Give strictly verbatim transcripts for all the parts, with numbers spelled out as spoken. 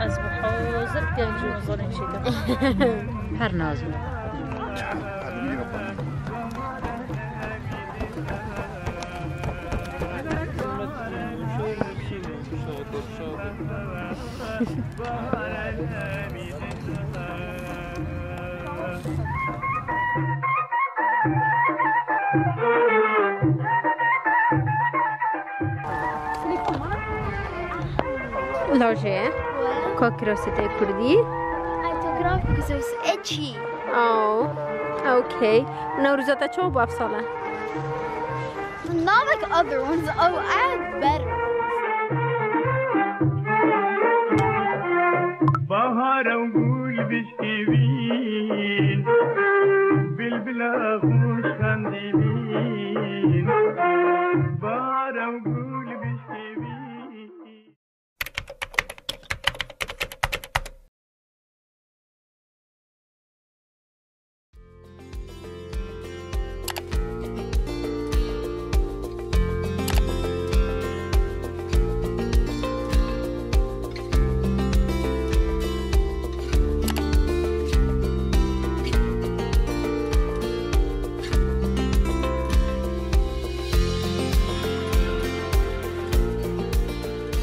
Ez bi hazir genc û zanîn çêkim. Her nazim. Lajê. Ka kirasê te kurdî? I took it off because it was itchy. Oh, okay. Newroza te çawa bû ev sal e? Not like other ones. Oh, I had better ones. Bahar ew gul bişkîvîn, bilbila xweş xendîvîn. Bahar ew gul bişkîvîn.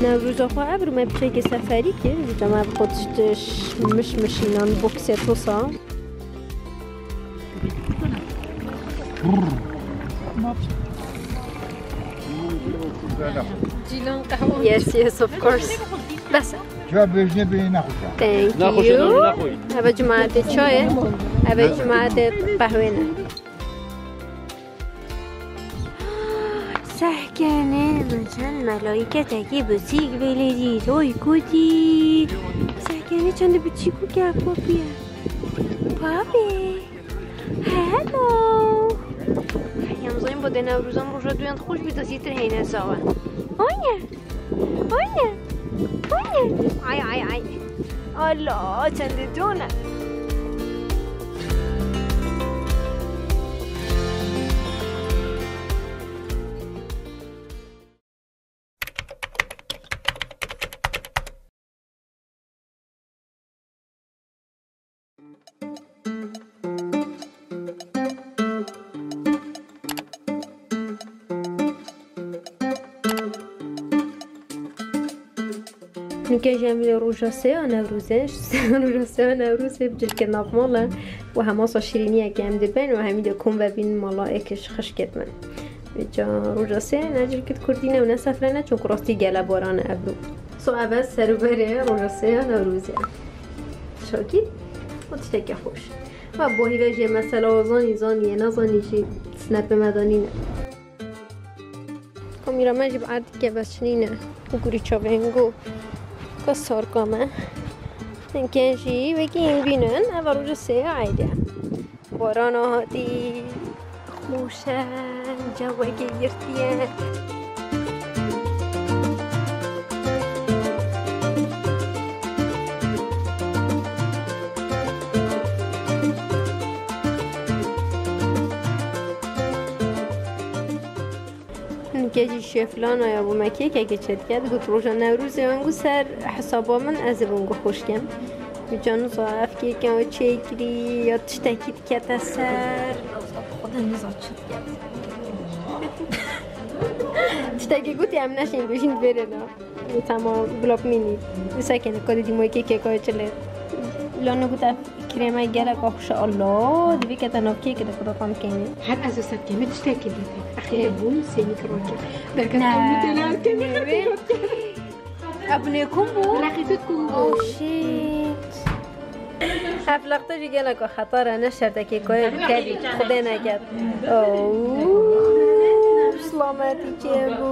Newroza xwe ev rû me piçekê seferî kir, ji me bi xwe tişt miş mişînan boksê tosa. Cîlan qehwe. Yes, yes, of course. Bes. Cevap verişine beni ne koyacağım? Thank you. Naxweş e, naxweş. Eve cemaatê çayê, eve cemaatê qehwê ne. Sehkenê min çend melaîketekî biçîk vêlêdî toy kutî. Sehkenê çend biçîkû ke papiye. Papi. Hello. Ay, em zayîn bo de Newrozan roja duyan xweş bî, da zîtir heyne zawe. Oye. Oye. Oye. Ay, ay, ay. Allah, çendê cone. Nûke jî em li roja sê ya Newrozê, roja sê ya Newrozê bi cilkê nav mal e û hemasa şîrîniyeke em dibin û hemî de kom vebîn mala êk ji xişkêt min. Vêca roja sê ne cilkêt kurdî ne û ne sefre ne, çunku rastî gele baran e evro. So ev e serûberê roja sê ya Newrozê. Şakî û tişteke xweş. Ha, bo hîve jê mesela zanî, zanî yê nezanî jî snapê me de nîne. Kamîra me jî bi erdî ke veşnîne û gurî çavên go ka sarka me. Hinken jî wekî hîn bînin, eva roja sê ya eydê. Barana hatî, xweş e, cewekê girtiye. Nûke jî şêflana ya bo me kêkekê çêdike, digot roja Newrozê ango ser hesaba min ez ê bo ango xweş kem. Vêca niza ev kêke çêkirî ya tiştekî dikete ser. Xwedê niza çi dike. Tiştekî gotî em neşên bêjin vêrê de. Tamam, gulap mînî. Sekene, ka dîdî moyê kêkê ka çile. Lano gote, krême gelek xweş e. Allah, divê kete nav kêkê de ku raqam kênî. Her ez û sekemê tiştekî dîtî. Exê bûn, sênî kirokê. Derket ne, ew nî têla kemî ne, qetî rokê. Ev nêkum bû? Reqî tu dikum bû. Oh, shit. Ev lexte jî gelek xetar e, ne şertekê ku tevî Xwedê neket. Oh, silametî çêbû.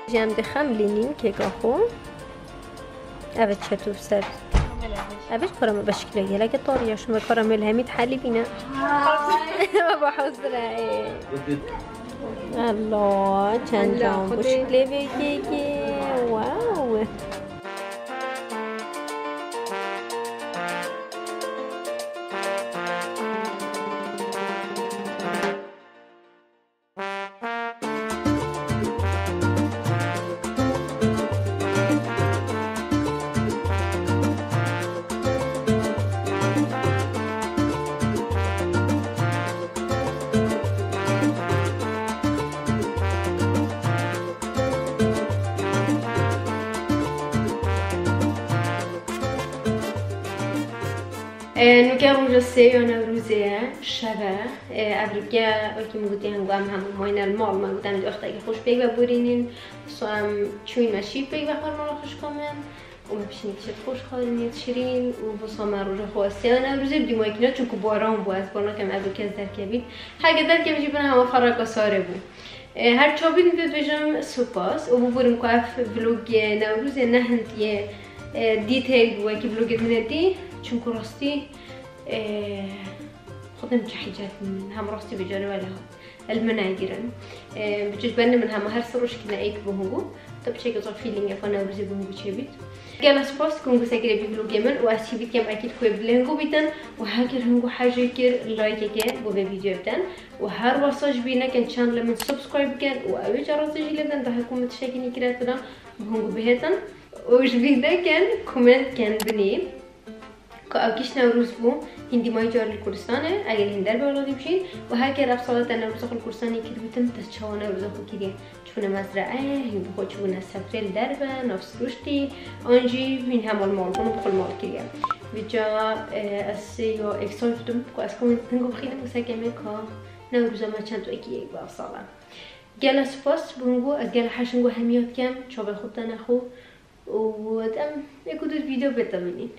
Ji em dixemilînîn kêka xwe. Ev e çetû ser. Ev karamel be şikilê gelekî tarî ye, şûme karamel hemî dihelîbîne. Baba hazir e. Allah, çend can bu şikilê vê kekê. Wow. E, nûke roja sê ya Newrozê ye, şev e. E, ev rike, wekî min gotî, hingû em hemû mayîne li mal, me got em dê wextekî xweş pêk ve borînîn. So em çûyîn me şîv pêk ve xwarmala xwişka min. Û me piştî tişt xweş xwarin yê şirîn û wisa me roja xwe sê ya Newrozê bi dîmayekî ne, çunku baran bû, ez bawer nakim ev kes derkevît. Heke derkevît jî bina hema ferraka sarê bû. E, her çavîn dibêjim spas û biborim ku ev vlogê Newrozê ne hindiyê, e, dîteyê bû wekî vlogê din dî, çunku rastî, e, xwedem çi hicet hem rastî bicarê wele. Li min negirin. Bi cih benê min hema her sir û şikîne êk bi hingû. Te piçekê zaf feeling ya xwe Newrozê bi hingû çêbît. Gela spas ku hingû sekirê bî vlogê min û ez hîvî dikem ekîd ku wê bi hingû bîtin û heger hingû hejê kir, likeekê bo vê vîdyoyê bidin û her wesa jî bîr nekin channelê min subscribe bikin û ew ê carozê jî lê bidin, daha ku min tiştekî nî kire tira bi hingû bihêtin û ji bîr nekin comment ken binî. Ku ew kîş Newroz bû, hîn dîmayî car li Kurdistanê, eger hîn derbe welatî bijîn û heger ev sala te Newroza xwe li Kurdistanê kiribûtin, te çawa Newroza xwe kiriye? Çûbûne mezre'eyê, hîn bi xwe çûbûne sefrê li derve, nav sirûştî, an jî hîn hema li mal bûn û bi xwe li mal kiriye. Vêca, e, ez ya excited im ku ez xwe hingû bixînim û sekemê ka Newroza me çend wekî yek bi ev sala. Gela spas bi hingû, ez gela heş hingû hemiya dikem, çavê xwe bidene xwe û em êk û du vîdeo bê te bînîn.